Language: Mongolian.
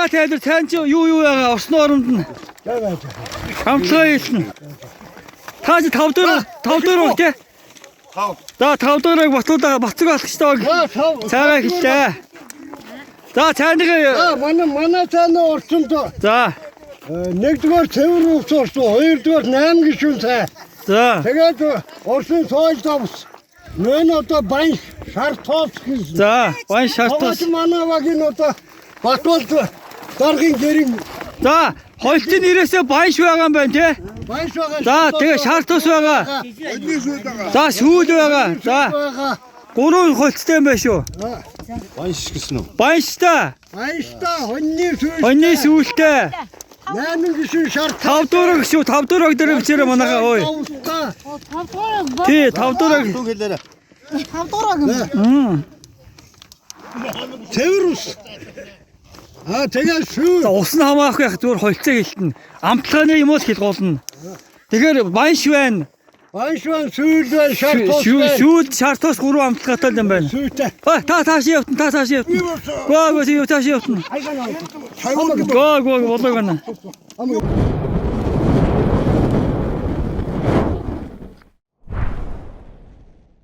За, тайлбар тань чи юу юу байгаа орсны оронд нь За за. хамтлагаа хэлнэ. Та чи 5 дахь 5 дахь тий? 5. За, 5 дахь Батлуудаа Бацэг алхагчтай За, 5. цайгаа хэллээ. За, цайныхаа За, манай цаана орчинд за нэгдүгээр цэвэр ус орсон, хоёрдугаар 8 гишүүн цай. За. Тэгээд Орсын соёл зовс. Нэн одоо баян шар тоос гэсэн. За, баян шартаас. Тоглож манай багийн одоо Батбол даргын гэрийн За, хоёлтын нэрээсээ баян байгаа юм байна тий. баян байгаа. За, тэгээ шар тус байгаа. За, сүүл байгаа. За, байгаа. гурван холцтой юм байна шүү. Баян гэсэн үү? Баянштай, Баянштай хоньны сүүл. хоньны сүүлтэй. 8 гишүүн шар Тав дөрөв шүү, тав дөрөв дээр бичээрэй манайхаа ой. Тий, тав дөрөв. Түн хэлээрэй. Мм. Цэвэр ус. Аа, тэгээ сүүл. За, ус нь хамаахгүй яг зүгээр холцоо хэлтэн. Амтлагын юм уу хэл голно. Тэгэхээр баянш байна. Баянш байна, сүүл байна, шар тус байна. Сүүл шар тус гурван амтлагаатай л юм байна. Сүйтэй. А та тааш явтан, та тааш явтан. Гоо гоо юу тааш явтан. Гоо гоо болоог байна.